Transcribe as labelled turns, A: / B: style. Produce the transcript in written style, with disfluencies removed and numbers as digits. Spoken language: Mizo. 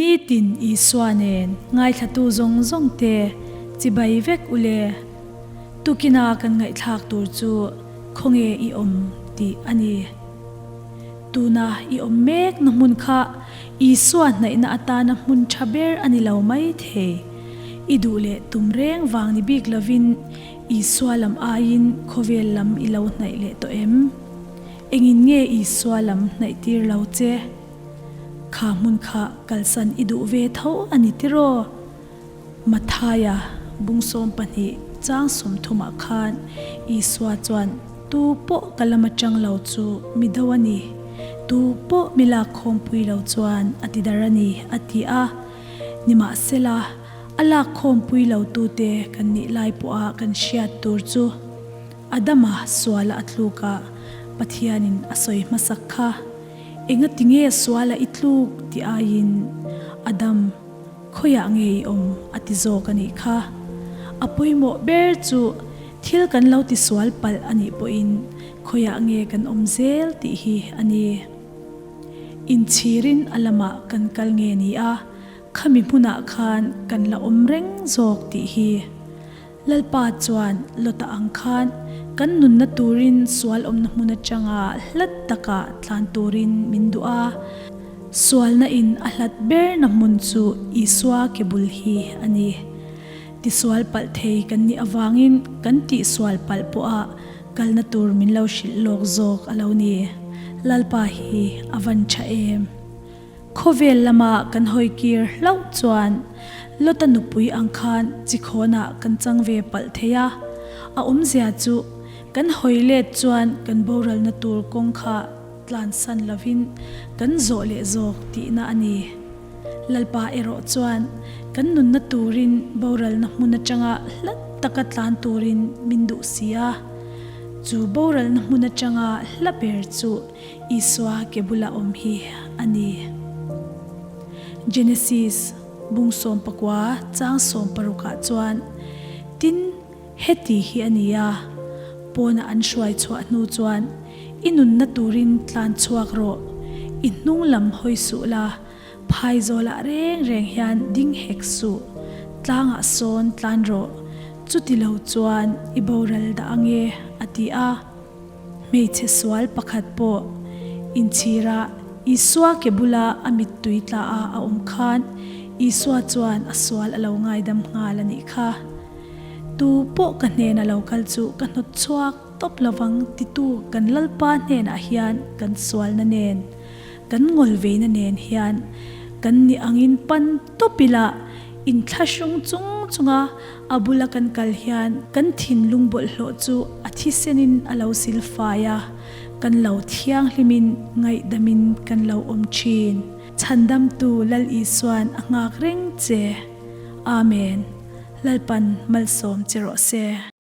A: Nitin Isua nen ngaithlatu zawng zawng te chibai vek ule. Tukina kan ngaihthlak tur chu khawnge i awm tih a ni. Tuna i awm mek na hmun kha Isua hnaihna atana hmun tha ber a ni lo mai thei. I duh leh tum reng vang ni bik lovin Isua lam aiin khawvel lam i lo hnaih leh tawh em? Engin nge Isua lam hnaih tir lo che? Kha hmun kha kalsan i duh ve tho a ni tiraw? Mathaia bung 12 chang 30 ah khan Isua chuan, Tu pawh ka lam atang lo chu mi do a ni, tu pawh mi lak khawmpui lo chuan a ti dar a ni, a ti a. Nimahsela, a lak khawmpui lo tute kan nih lai pawha kan hriat tur chu Adama suala a tluk a, Pathianin a sawi hmasak kha. Engatinge suala i tluk tih aiin Adam, Khawiah nge i awm? a ti zawk a nih kha. A pawimawh ber chu thil kan lo ti sual palh a nih pawhin khawiah nge kan awm zel tih hi a ni. Inchhirin a lamah kan kal nge ni a, khami hmunah khan kan la awm reng zawk tih hi. Lalpa chuan Lota ang khan kan nunna turin sual awmna hmun atanga hlat takah tlan turin min duh a. Sualna in a hlat berna hmun chu Isua ke bul hi a ni. Tisual palh thei kan nih avangin kan tihsual palh pawha kalna tur min lo hrilh lawk zawk a lo ni. Lalpa hi a van tha em? Khawvel lama kan hawi kir hlauh chuan Lota nupui ang khan chikhawnah kan chang ve palh thei a. A awmzia chu kan hawi let chuan kan boralna tur kawng kha tlansan lovin kan zawh leh zawk tihna a ni. Lalpa erawh chuan kan nunna turin boralna hmun atanga hlat taka tlan turin min duh si a. Chu boralna hmun atanga hla ber chu Isua ke bula awm hi a ni. Genesis bung 19 chang 60 ah chuan, Tin, heti hi a ni a, pawna an hruai chhuah hnu chuan i nunna turin tlan chhuak rawh, i hnung lam hawi suh la, Phaizawlah reng reng hian ding hek suh, tlangah sawn tlan rawh, chuti lo chuan i boral dah ange, a ti a. Hmeichhe sual pakhat pawh inchhira Isua ke bula a mittui tla a a awm khan Isua chuan a sual a lo ngaidam nghal a nih kha. Tu pawh ka hnena lo kal chu ka hnawt chhuak tawp lovang titu kan Lalpa hnenah hian kan sualna nen, kan ngawlveina nen hian kan ni angin pan tawp ila inthlahrung chung chunga A bula kan kal hian kan thinlung bawlhhlawh chu a thisenin a lo sil fai a, kan lo thianghlimin ngaihdamin kan lo awm thin. Chhandamtu Lal Isuan a nghak reng che. Amen. Lalpan malsawm che rawh se.